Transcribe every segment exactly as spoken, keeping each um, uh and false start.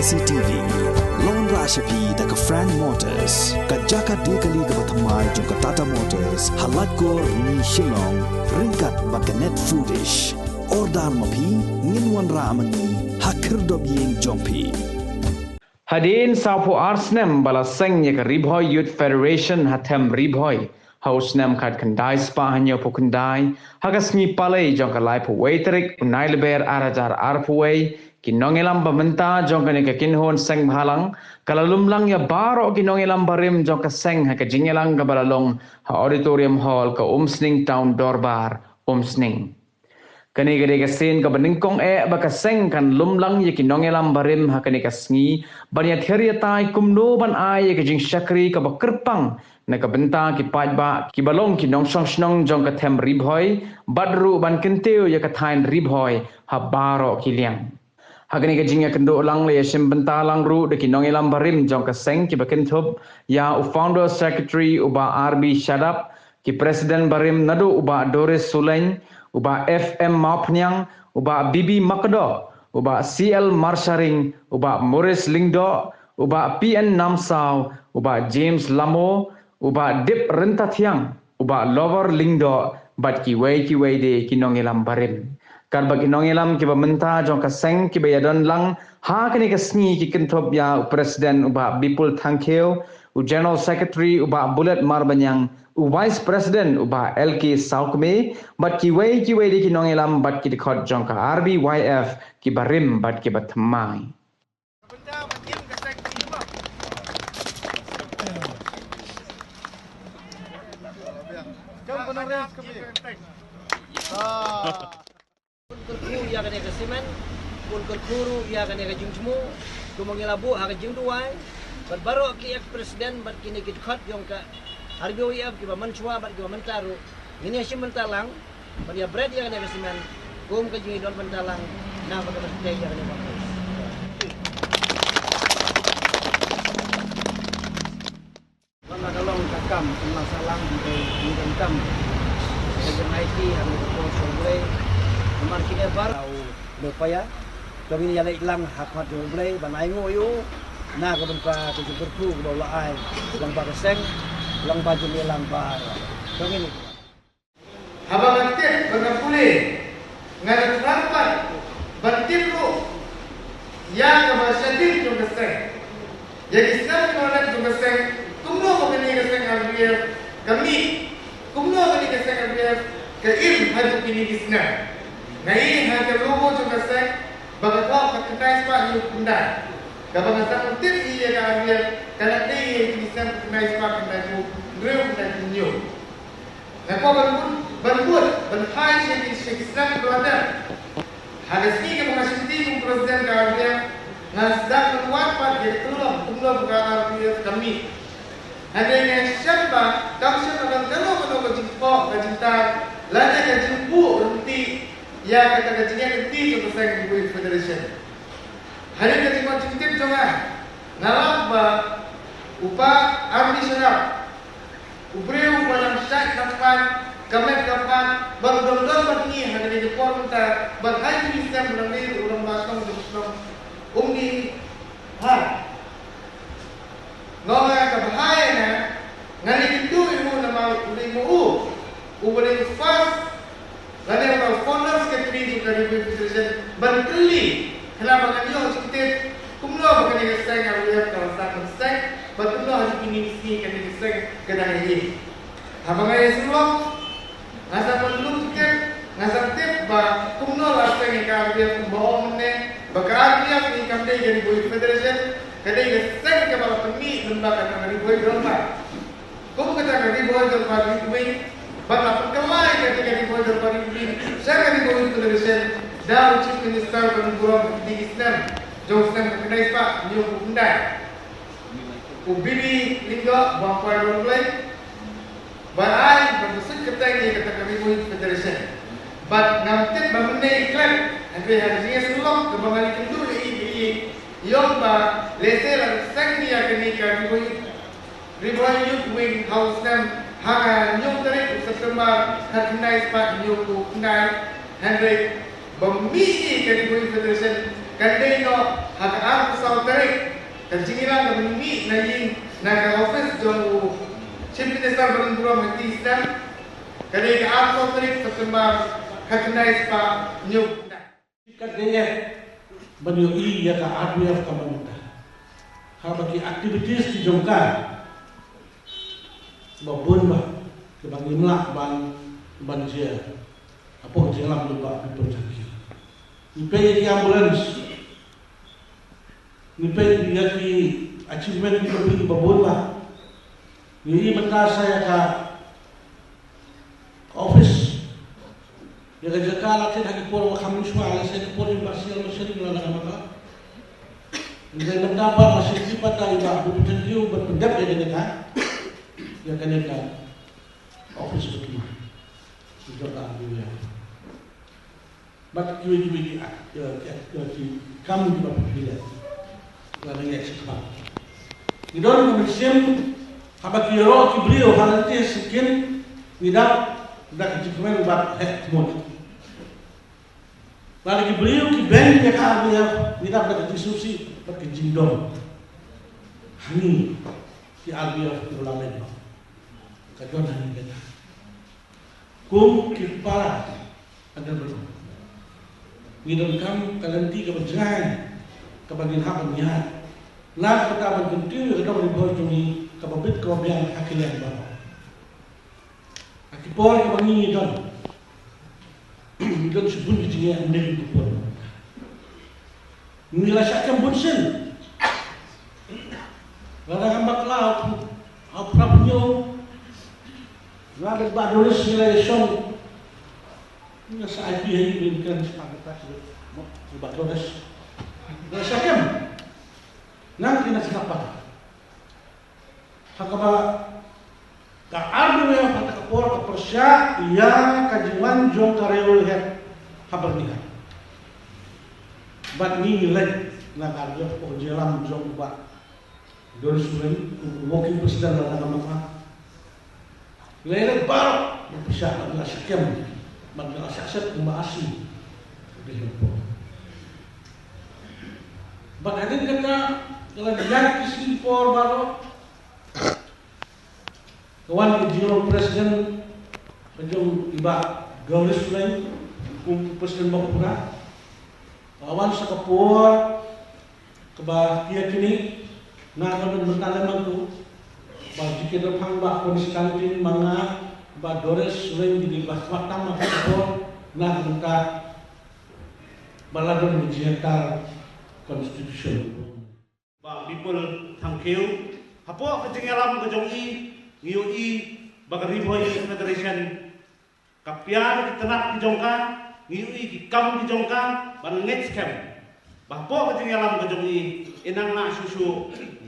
C T V. Long ra sha phi da ka Frank Motors, ka jaka de kali kaba thymmai jong ka Tata Motors, ha Laitkor, Rni, Shillong, ryngkat bad ka Net Foodish. Order ma phi, ngin wanrah ma ngi ha khyrdop ïing jong phi. Hadien sawphew ar snem ba la seng ïa ka Ri Bhoi Youth Federation ha them Ri Bhoi, ha u snem khatkhyndai spah hynñiewphew khyndai, ha ka sngi Palei jong ka laiphew wei tarik u Nailyber ar hajar arphew wei, ki nongïalam ba mynta jong kane ka kynhun seng bhalang ka la lum lang ïa baroh ki nongïalam barim jong ka seng ha ka jingïalang kaba la long ha Auditorium Hall ka Umsning Town Dorbar, Umsning. Kane ka dei ka sien kaba nyngkong eh ba ka seng kan lum lang ïa ki nongïalam barim ha kane ka sngi, ban ïathiar ïatai kumno ban ai ïa ka jingshakri kaba kyrpang na ka bynta ki paidbah kiba long ki nongshong shnong jong ka them Ri Bhoi, bad ruh ban kyntiew ïa ka thaiñ Ri Bhoi ha baroh ki liang. Ha kane ka jingïakynduh lang la ïashim bynta lang ruh da ki nongïalam barim jong ka seng kiba kynthup ïa u founder secretary u Bah R B Shadap, ki president barim naduh u Bah Doris Sulein, u Bah F M Mawphniang, u Bah B B Makdoh, u Bah C L Marsharing, u Bah Maurice Lyngdoh, u Bah P N Namsaw, u Bah James Lamo, u Bah Dip Ryntathiang, u Bah Lover Lyngdoh, bad kiwei kiwei de ki nongïalam barim. Katba ki nongïalam kiba mynta jong ka seng kiba ïadon lang ha kane ka sngi ki kynthup ïa u president u Bah Bipul Thangkhiew, u general secretary u Bah Bullet Marbaniang, u vice president u Bah L K Sawkmie, bad kiwei kiwei de ki nongïalam bad ki dkhot jong ka R B Y F kiba rim bad kiba thymmai. Bun kyrkhu ïa kane ka simen, bun kyrkhu ruh ïa kane ka jingthmu, kumba ngi la buh ha ka jingduwai bad baroh ki ex president bad kine ki dkhot jong ka R B Y F kiba mynshuwa bad kiba mynta ruh, ngin ïashim bynta lang ban ïa bret ïa kane ka simen kum ka jingïadon bynta lang na ka bynta ïa kane ka. Wan la ka long ka kam, ym la sah lang, hynrei ngi donkam ka jingïaid ha kane ka por jong U Blei. Namar kine baroh u leh paya, to ngin ïaleit lang ha khmat jong U Blei ban ainguh ïa u na ka bynta ka jingkyrkhu kaba u la ai lyngba ka seng, lyngba jong ngi lang baroh. To ngin Haba nga tip bad nga pule, nga da thrang pat ban tip ruh ïa kaba shadien jong ka seng, ïa ki snem kiba la dep jong ka seng, kumno ba kane ka seng R B F ka mih, kumno kane ka seng R B F ka im haduh kine ki snem. Nga ïohi ha ka logo jong ka seng ba ka thoh ka khyndai spah hynñiewphew khyndai. Kaba nga sdang tip ïa ka R B F ka la dei ïa kine ki snem khyndai spah khyndaiphew hynriew, khyndaiphew hynñiew. Nga kwah ban bud, ban bud, ban phai sha ki, sha ki snem kiba la dep. Ha ka sngi kaba nga shimti kum president ka R B F, nga sdang ban wad pat ïa ka kyllon kumno ba ka R B F ka mih. Hynrei nga shem ba kam shym la don kano kano ka jingthoh, ka jingthaw lane ka jingbuh ryntih ïa kata ka jingïaid lynti jong ka seng Ri Bhoi Youth Federation. Hadien ka jingmut jingtip jong nga, nga lap ba u Pa Army Sharap, u briew uba nang shait nang phai, ka met ka phad, bad u don don bad ngi ha kane ka por mynta, bad ha kine ki snem ba nang dei u rangbah shnong jong ka shnong, um dei phai. Nga ong nga ka bha ïa nga, ngan ïakynduh ïa u namar u dei ma u uba dei u first lane uba dei u founder secretary jong ka Ri Bhoi Youth Federation ban kylli, khnang ba ngan ïoh jingtip kumno ba kane ka seng R B F ka la sdang ban sdang bad kumno ha kine ki sngi kane ka seng ka dang ïaid. Haba nga ïa sngewlong, nga sdang ban lum tip, nga sdang tip ba kumno la seng ïa ka R B F, kumba ong mynne ba ka R B F ni kam dei ka Ri Bhoi Youth Federation, ka dei ka seng kaba la pynmih lyngba kata ka Ri Bhoi Dorbar. Kum kata ka Ri Bhoi Dorbar Youth Wing, bad la pynkylla ïa kata ka Ri Bhoi Dorbar Youth Wing sha ka Ri Bhoi Youth Federation da u Chief Minister ban burom ha kine ki snem jong u snem khyndai spah hynñiewphew khyndai. U B B Lyngdoh ba poi Ri Bhoi ba ai ban pynsuid kyrteng ïa kata ka Ri Bhoi Youth Federation. Bad ngam tip ba mynne i klet, hynrei ha ka jingïasngewlong kaba nga la ïakynduh ïa i, i ong ba lehse la seng ïa kane ka Ri Bhoi Youth, Ri Bhoi Youth Wing ha u snem ha ka hynñiew tarik u September khatkhyndai spah hynñiewphew khyndai, hynrei ba mih ïa ka Ri Bhoi Youth Federation kan dei noh ha ka ar Saw tarik, ka jingïalang kaba ngi mih na ïing na ka office jong u Chief Minister Bah Ronaldorm ha Tea Stand. Ka dei ka arphew tarik September, ka khyndai spah hynñiew phew khyndai. Ka dei ban ïohi ïa ka R B F ka mynta. Haba ki activities ki jong ka ba bun bah kiba ngim lah ban, ban jia hapoh jingïalam jong u Bah Bipul Thangkhiew. Ngi peit ïa ki ambulance, ngi peit ïa ki achievement kiba bun bah. Ngi ïohi mynta sa ïa ka office, ïa ka jaka la thied ha ki por ba kham mynshuwa, la sa ki por jong u Bah Sial Mashari, la la ka maka. Ngi dei mynta pat la shisha pat ïa u Bah Bipul Thangkhiew ban pyndep ïa kane ka, ïa kane ka office ba ki, ki jaka ki, ïa. Bad kiwei kiwei ki, ah, ki, ki, ki kam kiba phi leh. Lada ngi ïa sngewthuh, ngi don ka mynsiem, haba ki ïaroh ki briew ha lynti shisien, ngi dap da ka jingkmen bad heh thmut. Lada ki briew ki beiñ ïa ka R B F, ngi dap da ka jingsngewsih bad ka jingdom. Hangne ki R B F kiba la leit noh, ka don hangne kata. Kum ki para, ynda ngi donkam ka lynti kaba jngai kaba ngin hap ban ïaid, na ka bynta ban kyntiew ïa ka dong ri bhoi jong ngi kaba bit kaba biang ha ki liang baroh. Ha ki por kaba ngi, ngi don, ngi don shibun ki jingeh ha kine ki por. Ngi la shah kem bun sien. Lada ngam bakla, ha u phra hynñiew, nga bad Bah Doris ngi la ïashong. Nga sa ai pi ha i, ngi kren shaphang kata, mo, Bah Doris. Ngi la shah kem. Nang ki na sngap pat. Ha kaba ka R B F ha kata ka por ka pyrshah ïa ka jingwan jong ka Railway Head ha Byrnihat. Bad ngi ngi leit na ka R B F, ka jingïalam jong u Bah Doris Suleng, u working president lada ngam bakla. Ngi leit baroh, ngi pyrshah, ngi la shah kem, bad ngi la shah set kumba asi. Bad hadien kata, ka la ïaid ki sngi por baroh, ka wan ka jingïaroh president ka jong i Bah Doris Suleng kum president Bah Pura. Ka wan sa ka por kaba ïa kine, nga ka don mynta lem bad u Bah G K Dkhar, Bah Constantine, ma nga, Bah Doris Suleng, kine ba smat tam ha ka por, nga ka mynta ba la don ka jingïatar constitution. Bah Bipul Thangkhiew, hapoh ka jingïalam ka jong i, ngi ïohi ba ka Ri Bhoi Youth Federation ka pdiang ki tnat ki jong ka, ngi ïohi ki kam ki jong ka, bad ngeit skhem ba hapoh ka jingïalam ka jong i, in nang lah shuh shuh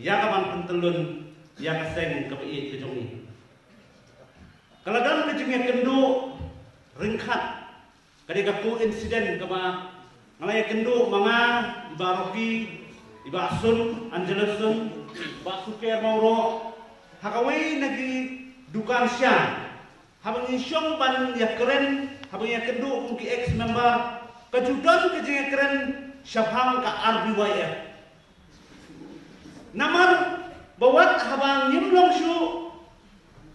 ïa ka ban pyntyllun ïa ka seng kaba ïeit ka jong i. Ka la don ka jingïakynduh ryngkat, ka dei ka coincidence kaba nga la ïakynduh ma nga, i Bah Rocky, i Bah Sun, Angelo Sun, Bah Suker Mawroh, ha kawei na ki dukan sha. Haba ngi shong ban ïakren, haba ngi ïakynduh kum ki ex member, ka ju don ka jingïakren shaphang ka R B Y F. Namar ba wat haba ngim long shuh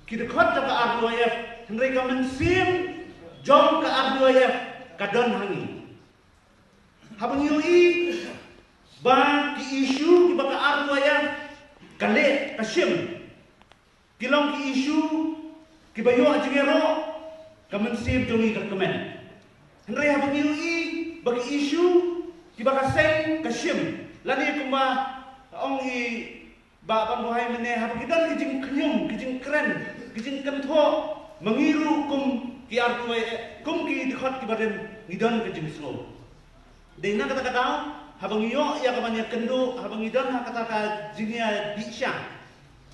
ki dkhot jong ka R B Y F, hynrei ka mynsiem jong ka R B Y F ka don ha ngi. Haba ngi ïohi ba ki issue kiba ka R B Y F ka leh ka shim, ki long ki issue kiba ïoh jingïaroh, ka mynsiem jong ngi ka kmen. Hynrei haba ngi ïohi ba ki issue kiba ka seng ka shim, lane kumba ong i Bah Ban Buhai mynne, haba ki don ki jingkhñium, ki jingkren, ki jingkynthoh ma ngi ruh kum ki R B Y F, kum ki dkhot kiba rim, ngi don ka jingsngew. Dei na kata ka daw, haba ngi ïoh ïa ka ban ïakynduh, haba ngi don ha kata ka jingïadih sha,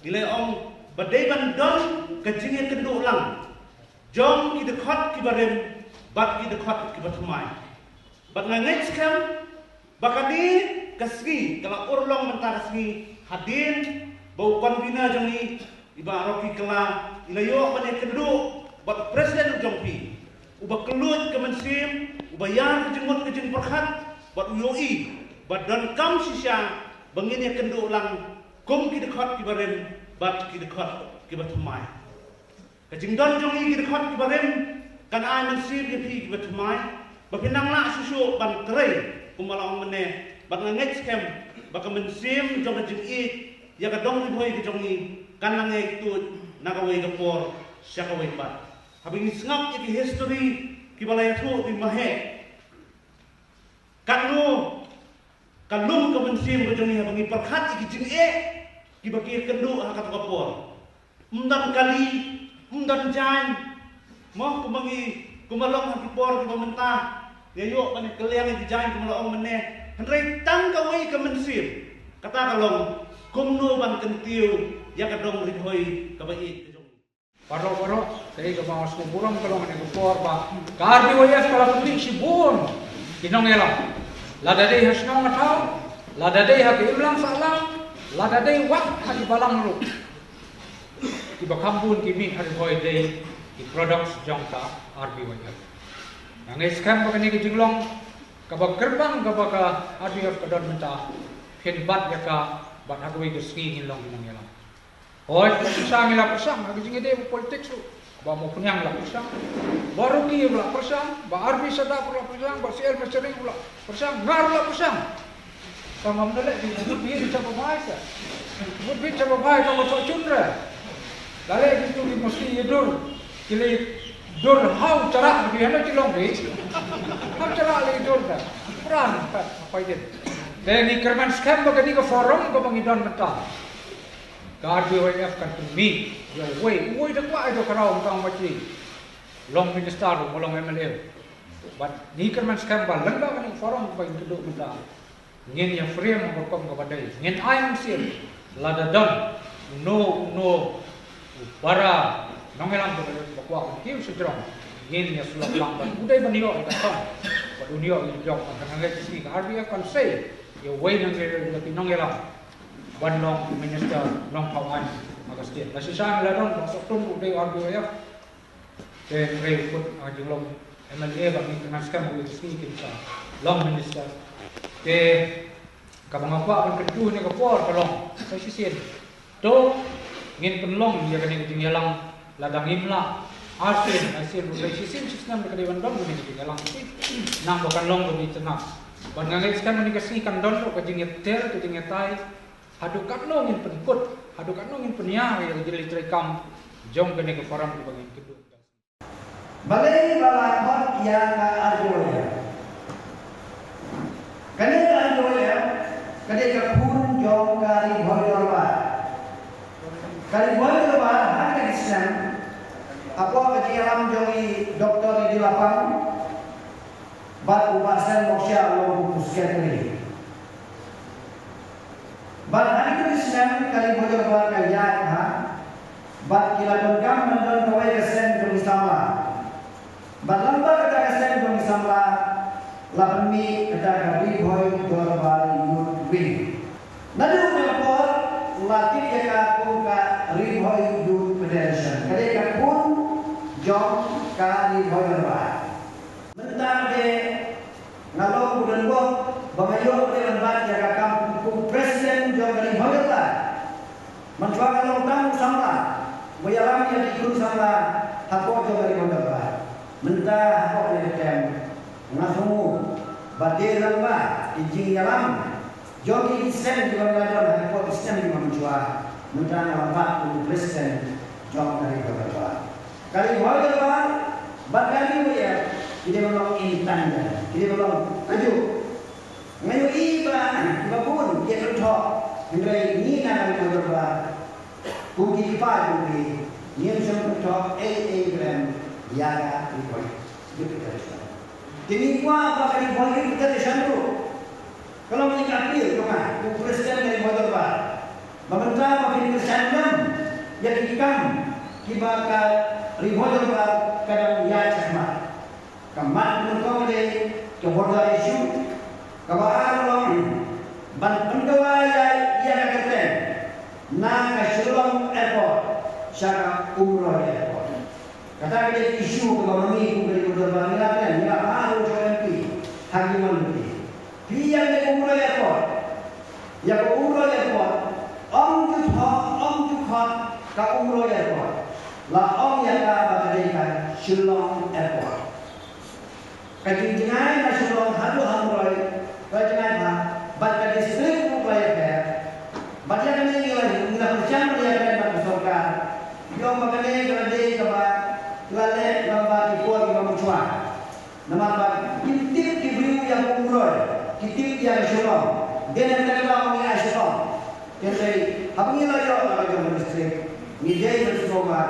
ngi la ong ba dei ban don ka jingïakynduh lang jong ki dkhot kiba rim bad ki dkhot kiba thymmai. Bad nga ngeit skhem ba kane ka sngi ka la urlong mynta ka sngi hadien ba u convener jong ngi, i Bah Rocky Kylla, i la ïoh ban ïakynduh bad u president u jong phi, uba kylluid ka mynsiem, uba ïar ka jingmut ka jingpyrkhat, bad u ïohi Ba donkam shisha ba ngin ïakynduh lang kum ki dkhot kiba rim bad ki dkhot kiba thymmai. Ka jingdon jong ngi ki dkhot kiba rim kan ai mynsiem ïa phi kiba thymmai ba phin nang lah shuh shuh ban trei kumba la ong mynne, bad nga ngeit skhem ba ka mynsiem jong ka jingïeit ïa ka dong Ri Bhoi ka jong ngi kan nang ïai tuid na kawei ka por sha kawei pat. Haba ngi sngap ïa ki history kiba la ïathuh, ngi maheh katno ka lum ka mynsiem ka jong ngi haba ngi pyrkhat ïa ki jingeh kiba ki ïakynduh ha kata ka por. Ym don kali, ym don jaiñ. Mo, kumba ngi, kumba long ha ki por kiba mynta, ngi ïoh ban kylleng ïa ki jaiñ kumba la ong mynne. Hynrei tang kawei ka mynsiem, kata ka long kumno ban kyntiew ïa ka dong Ri Bhoi kaba ïeit ka jong ngi. Baroh baroh, te kaba nga sngewburom ka long kane ka por ba ka R B Y F ka la pynmih shibun ki nongïalam. Lada dei ha shnong ha thaw, lada dei ha ka imlang sahlang, lada dei wat ha ki balang ruh, kiba kham bun ki mih ha Ri Bhoi dei ki products jong ka R B Y F. Nga ngeit skhem ba kane ka jinglong kaba kyrpang kaba ka R B Y F ka don mynta, phin bat ïa ka, bad ha kawei ka sngi ngin long ki nongïalam. Hooid, shisha ngi la pyrshang ha ka jingïadei bad politics ruh. Bah Mawphniang la pyrshang, Bah Rocky la pyrshang, Bah R B Sadap la pyrshang, Bah C L Mynshuwa la pyrshang, nga ruh la pyrshang. Tang ngam da leh, ki mut bhiñ sha ba bhai sa. Mut bhiñ sha ba bhai tang ba thoh chun re. La leh ki tu ki mesti ïa dur. Ki leh dur hau charak ki hana ki long bhiñ. Hau charak leh dur da. Pran pat apa ïa. Te ngi kyrmen skhem ba kane ka forum kaba ngi don mynta, ka R B Y F kan pynmih ïa uwei, uwei da kwah ïa u Khraw Umtang Machi, long minister, u long M L A. Bad ngi kyrmen skhem ba lem bad kane ka forum ba ngin kynduh mynta, ngin ïa frame ha ka rukom kaba dei, ngin ai mynsiem, lada don uno uno u para nongïalam ba kwah ban kiew shajrong, ngin ïa sulap lang bad u dei ban ïoh ïa ka thong, bad un ïoh ïa ka jong. Bad nga ngeit ka sngi ka R B Y F kan sei ïa uwei na ki nongïalam ban long minister nongthaw aiñ ha ka state. La shisha ngi la don Bah Sohtun, u dei R B Y F. Te hynrei u kut ha ka jinglong M L A, bad ngi kyrmen skhem ba ka sngi kin sa long minister. Te kaba nga kwah ban kyntu ha kane ka por ka long, sa shisien to ngin pynlong ïa kane ka jingïalang. Lada ngim lah, arsien, arsien, ruh lai shisien shisnem da ka dei ban don kane ka jingïalang, shisien nang ba kan long kaba itynnad. Bad nga ngeit skhem kane ka sngi kan don ruh ka jingïater, ka jingïatai, haduh katno ngin pynkut, haduh katno ngin pynïar ïa ka jingïatreilang jong kane ka forum kaba ngin kynduh. Balei ba la khot ïa ka R B Y F? Kane ka R B Y F ka dei ka khun jong ka Ri Bhoi Dorbar. Ka Ri Bhoi Dorbar ha kane ka snem, hapoh ka jingïalam jong i Doktor Edi Lapang, bad u Bah Sen Moksha u long u secretary. Bad ha kito ki snem ka Ri Bhoi Dorbar ka ïaid bha, bad ki la donkam ban don kawei ka seng jong ki samla. Bad lyngba kata ka seng jong ki samla la pynmih kata ka Ri Bhoi Dorbar Youth Wing. Naduh kata ka por la tip ïa ka kum ka Ri Bhoi Youth Federation. Ka dei ka khun jong ka Ri Bhoi Dorbar. Mynta de nga long u donbok ba nga ïoh ban bat ïa ka kam kum president jong ka Ri Bhoi Dorbar. Mynshuwa nga long tang u samla ba ïalam ïa ki khun samla hapoh jong ka Ri Bhoi Dorbar. Mynta hapoh kane ka term nga sngew ba dei lyngba ki jingïalam jong ki seng kiba nga don ha ki por ki snem kiba mynshuwa, mynta nga long pat u president jong ka Ri Bhoi Dorbar. Ka Ri Bhoi Dorbar bad ka Ri Bhoi Dorbar ki dei ban long in tandem, ki dei ban long ajuh. Nga ïohi ba kiba bun ki ïa kynthoh, hynrei ngi na ka Ri Bhoi Dorbar kum ki kpa jong ki, ngim shym kynthoh ei ei khlem ïa ka Ri Bhoi Youth Federation. Te ngi kwah ba ka Ri Bhoi Youth Federation ruh ka long ïa ka appeal jong nga u president ka Ri Bhoi Dorbar, ba mynta ba phin kyrshan lem ïa ki kam kiba ka Ri Bhoi Dorbar ka dang ïaid shakhmat. Ka mat nyngkong ka dei ka border issue. Kaba ar ka long ban pynkylla ïa ka kyrteng na ka Shillong Airport sha ka Umroi Airport. Kata ka dei ka issue kaba ma ngi kum ka Ri Bhoi Dorbar ngi la kren, ngi la phah ruh jong M P ha ki mon ki. Phi ïa ka Umroi Airport Ïa ka Umroi Airport, ym ju thoh, ym ju khot ka Umroi Airport. La ong ïa ka ba ka dei ka Shillong Airport. Ka jingjngai na Shillong haduh ha Umroi, ka jingjngai bha, bad ka district ruh ka ïapher. Bad ïa kane ngi la, ngi la pyrshang ïa kane bad ka sorkar. Ïoh ba kane ka la dei kaba, ka la leh lyngba ki por kiba mynshuwa. Namar ba kim tip ki briew ïa ka Umroi, ki tip ïa ka Shillong. Dei na kata ka daw ngi ai Shillong. Hynrei haba ngi la ïoh na ka jong ka district, ngi dei ban sngewbha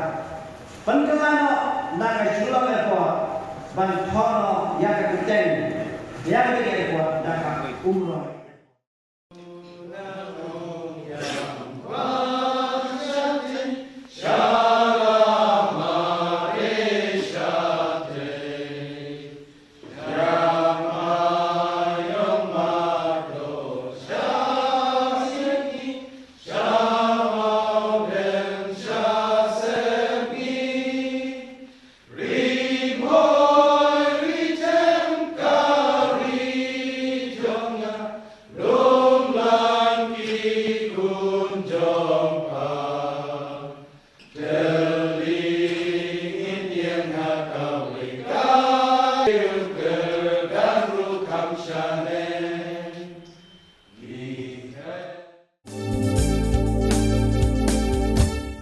pynkylla noh na ka Shillong Airport ban thoh noh ïa ka kyrteng ïa ka airport da ka Umroi.